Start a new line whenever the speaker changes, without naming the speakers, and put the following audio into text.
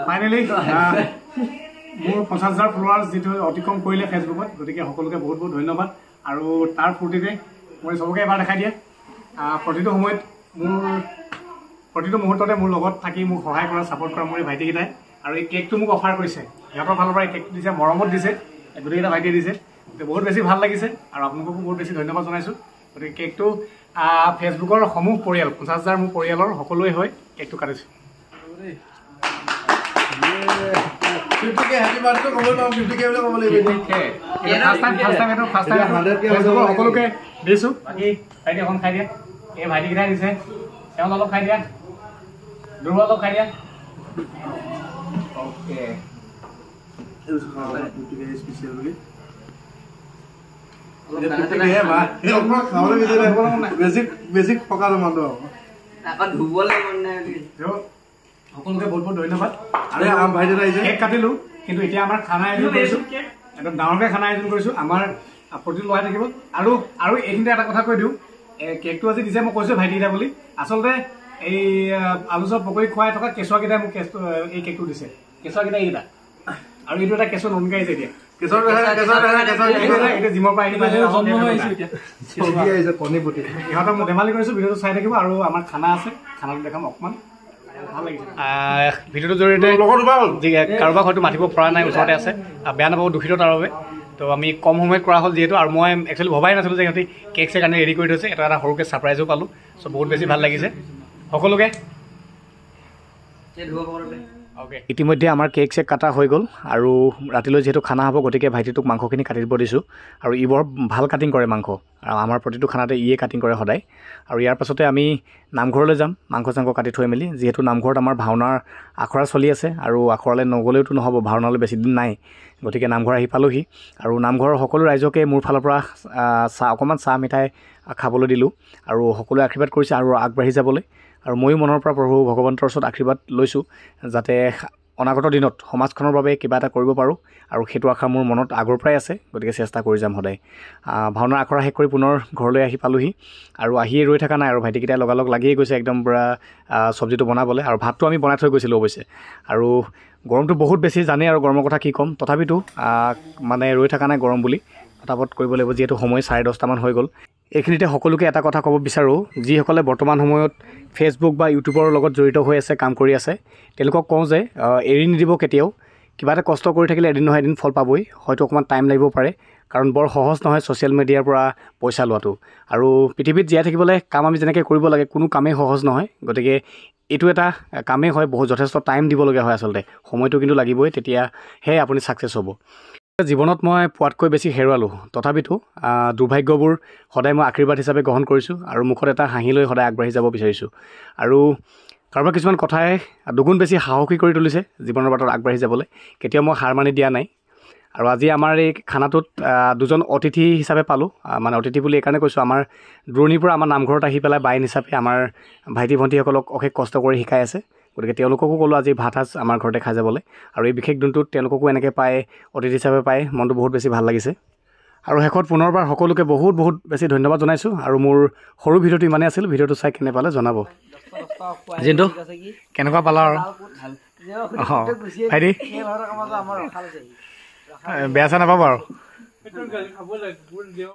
Finally মোৰ 50,000 followers যিটো অতিক্ৰম কৰিলে ফেচবুকত, গতিকে সকলোকে বহুত বহুত ধন্যবাদ। আৰু তাৰ ফূৰ্তিতে মই চবকে এবাৰ দেখাই দিয়ে, প্ৰতিটো সময়ত মোৰ প্ৰতিটো মুহূৰ্ততে মোৰ লগত থাকি মোক সহায় কৰা, ছাপোৰ্ট কৰা মোৰ এই ভাইটিকেইটাই আৰু এই কেকটো মোক অফাৰ কৰিছে, সিহঁতৰ ফালৰ পৰা এই কেকটো দিছে, মৰমত দিছে, গোটেইকেইটা ভাইটিয়ে দিছে, বহুত বেছি ভাল লাগিছে আৰু আপোনালোককো বহুত বেছি ধন্যবাদ জনাইছোঁ। গতিকে কেকটো ফেচবুকৰ সমূহ পৰিয়াল 50,000 মোৰ পৰিয়ালৰ সকলোৱে হৈ কেকটো কাটিছোঁ। সকলোকে দিছোঁ, বাকী ভাইটি অকণ খাই দিয়া, এই ভাইটিকেইটাই দিছে, তেওঁ অলপ খাই দিয়া, দুৰ্বল অলপ খাই দিয়া। অ'কে, সকলোকে বহুত বহুত ধন্যবাদ। আৰু কেক কাটিলোঁ, কিন্তু এতিয়া আমাৰ খানা আয়োজন কৰিছোঁ, একদম ডাঙৰকৈ খানা আয়োজন কৰিছোঁ, আমাৰ প্ৰতিটো ল'ৰাই থাকিব। আৰু আৰু এইখিনিতে এটা কথা কৈ দিওঁ, কেকটো আজি দিছে মই কৈছোঁ ভাইটিকেইটা বুলি, আচলতে এই আলু চপ পকৰি খুৱাই থকা কেঁচুৱাকেইটাই মোক কেঁচু এই কেকটো দিছে, কেঁচুৱাকেইটা এইকেইটা। আৰু এইটো এটা কেঁচুৱা নতুনকৈ আহিছে এতিয়া, জিমৰ পৰা আহি ইহঁতক মই ধেমালি কৰিছোঁ। ভিডিঅ'টো চাই থাকিব আৰু আমাৰ খানা আছে, খানাটো দেখাম অকণমান ভাল লাগিছে। ভিডিঅ'টোৰ জৰিয়তে কাৰোবাক হয়তো মাতিব পৰা নাই, ওচৰতে আছে, বেয়া নাপাব, দুখিত তাৰ বাবে। তো আমি কম সময়ত কৰা হ'ল যিহেতু, আৰু মই একচুৱেলি ভবাই নাছিলোঁ যে সিহঁতি কেক চেক আনি ৰেডি কৰি থৈছে, এটা এটা সৰুকৈ ছাৰপ্ৰাইজো পালোঁ। চ' বহুত বেছি ভাল লাগিছে সকলোকে। ইতিমধ্যে আমাৰ কেক চেক কটা হৈ গ'ল আৰু ৰাতিলৈ যিহেতু খানা হ'ব, গতিকে ভাইটিটোক মাংসখিনি কাটি দিব দিছোঁ। আৰু ই বৰ ভাল কাটিং কৰে মাংস, আৰু আমাৰ প্ৰতিটো খানাতে ইয়ে কাটিং কৰে সদায়। আৰু ইয়াৰ পাছতে আমি নামঘৰলৈ যাম, মাংস চাংস কাটি থৈ মেলি, যিহেতু নামঘৰত আমাৰ ভাওনাৰ আখৰা চলি আছে আৰু আখৰালৈ নগ'লেওতো নহ'ব, ভাওনালৈ বেছিদিন নাই, গতিকে নামঘৰ আহি পালোহি। আৰু নামঘৰৰ সকলো ৰাইজকে মোৰ ফালৰ পৰা চাহ অকণমান চাহ মিঠাই খাবলৈ দিলোঁ আৰু সকলোৱে আশীৰ্বাদ কৰিছে আৰু আগবাঢ়ি যাবলৈ। আৰু ময়ো মনৰ পৰা প্ৰভু ভগৱন্তৰ ওচৰত আশীৰ্বাদ লৈছোঁ যাতে অনাগত দিনত সমাজখনৰ বাবে কিবা এটা কৰিব পাৰোঁ, আৰু সেইটো আশা মোৰ মনত আগৰ পৰাই আছে, গতিকে চেষ্টা কৰি যাম সদায়। ভাওনাৰ আখৰা শেষ কৰি পুনৰ ঘৰলৈ আহি পালোহি আৰু আহিয়ে ৰৈ থকা নাই আৰু ভাইটিকেইটাই লগালগ লাগিয়ে গৈছে একদম পূৰা চব্জিটো বনাবলৈ। আৰু ভাতটো আমি বনাই থৈ গৈছিলোঁ অৱশ্যে, আৰু গৰমটো বহুত বেছি জানেই আৰু গৰমৰ কথা কি ক'ম, তথাপিতো মানে ৰৈ থকা নাই গৰম বুলি, ফটাফট কৰিব লাগিব যিহেতু সময় 10:30মান হৈ গ'ল। এইখিনিতে সকলোকে এটা কথা ক'ব বিচাৰোঁ, যিসকলে বৰ্তমান সময়ত ফেচবুক বা ইউটিউবৰ লগত জড়িত হৈ আছে, কাম কৰি আছে, তেওঁলোকক কওঁ যে এৰি নিদিব কেতিয়াও। কিবা এটা কষ্ট কৰি থাকিলে এদিন নহয় এদিন ফল পাবই, হয়তো অকণমান টাইম লাগিব পাৰে, কাৰণ বৰ সহজ নহয় ছ'চিয়েল মিডিয়াৰ পৰা পইচা লোৱাটো। আৰু পৃথিৱীত জীয়াই থাকিবলৈ কাম আমি যেনেকৈ কৰিব লাগে, কোনো কামেই সহজ নহয়, গতিকে এইটো এটা কামেই হয়, বহুত যথেষ্ট টাইম দিবলগীয়া হয় আচলতে, সময়টো কিন্তু লাগিবই, তেতিয়াহে আপুনি ছাকচেছ হ'ব। জীৱনত মই পোৱাতকৈ বেছি হেৰুৱালোঁ, তথাপিতো দুৰ্ভাগ্যবোৰ সদায় মই আশীৰ্বাদ হিচাপে গ্ৰহণ কৰিছোঁ আৰু মুখত এটা হাঁহি লৈ সদায় আগবাঢ়ি যাব বিচাৰিছোঁ। আৰু কাৰোবাৰ কিছুমান কথাই দুগুণ বেছি সাহসী কৰি তুলিছে জীৱনৰ বাটত আগবাঢ়ি যাবলৈ, কেতিয়াও মই হাৰ মানি দিয়া নাই। আৰু আজি আমাৰ এই খানাটোত দুজন অতিথি হিচাপে পালোঁ, মানে অতিথি বুলি এইকাৰণে কৈছোঁ, আমাৰ দূৰণিৰ পৰা আমাৰ নামঘৰত আহি পেলাই বাইন হিচাপে আমাৰ ভাইটি ভণ্টিসকলক অশেষ কষ্ট কৰি শিকাই আছে, গতিকে তেওঁলোককো ক'লোঁ আজি ভাত সাজ আমাৰ ঘৰতে খাই যাবলৈ। আৰু এই বিশেষ দিনটোত তেওঁলোককো এনেকৈ পাই অতিথি হিচাপে পাই মনটো বহুত বেছি ভাল লাগিছে। আৰু শেষত পুনৰবাৰ সকলোকে বহুত বহুত বেছি ধন্যবাদ জনাইছোঁ। আৰু মোৰ সৰু ভিডিঅ'টো ইমানেই আছিল, ভিডিঅ'টো চাই কেনে পালে জনাব। জিন্তু কেনেকুৱা পালা আৰু? অঁ ভাইটি বেয়া চেয়া নাপাব আৰু।